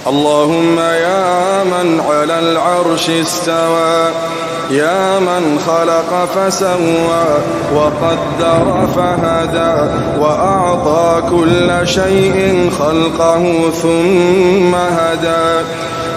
اللهم يا من على العرش استوى، يا من خلق فسوى وقدر فهدى وأعطى كل شيء خلقه ثم هدى،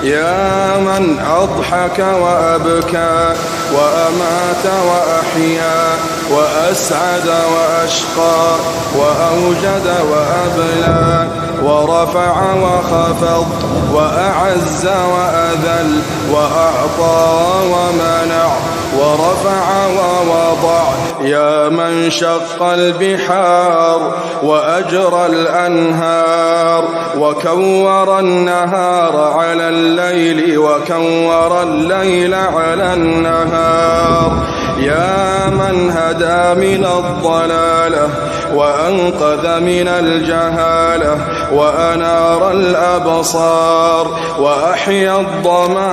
يا من أضحك وأبكى وأمات وأحيا وأسعد وأشقى وأوجد وأبلى ورفع وخفض وأعز وأذل وأعطى ومنع ورفع ووضع، يا من شق البحار وأجرى الأنهار وكور النهار على الليل وكور الليل على النهار، يا من هدى من الضلالة وأنقذ من الجهالة وأنار الأبصار وأحيا الضمائر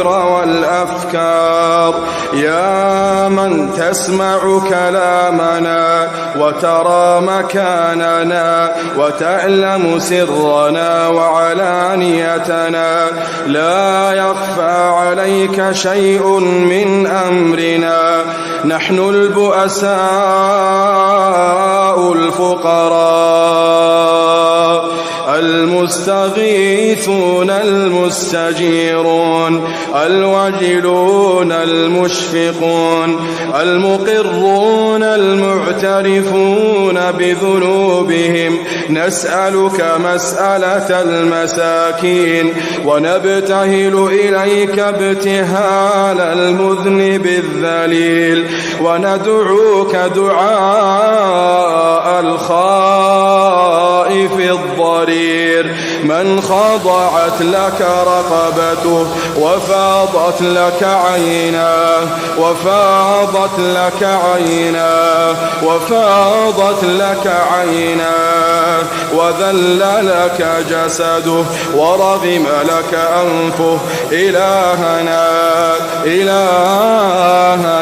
والأفكار، يا من تسمع كلامنا وترى مكاننا وتعلم سرنا وعلانيتنا، لا يخفى عليك شيء من أمرنا، نحن البؤساء الفقراء المستغيثون المستجيرون الوجلون المشفقون المقرون المعترفون بذنوبهم، نسألك مسألة المساكين ونبتهل إليك ابتهال المذنب الذليل، وندعوك دعاء الخائف الضرير من خضعت لك رقبته وفاضت لك عيناه وفاضت لك عيناه وفاضت لك عيناه وذل لك جسده ورغم لك أنفه، إلهنا إلهنا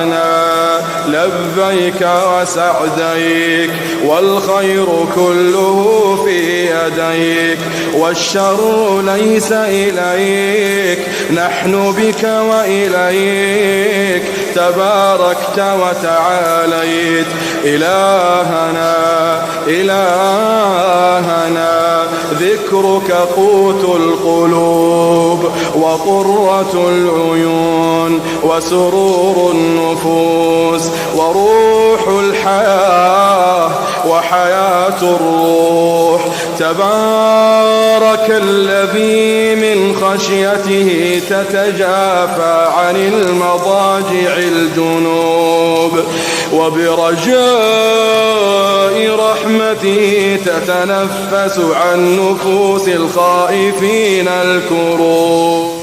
لبيك وسعديك والخير كله في يديك والشر ليس إليك، نحن بك وإليك تباركت وتعاليت، إلهنا إلهنا ذكرك قوت القلوب وقرة العيون وسرور النفوس وروح الحياة وحياة الروح، تبارك الذي من خشيته تتجافى عن المضاجع الجنوب وبرجاء رحمته تتنفس عن نفوس الخائفين الكروب.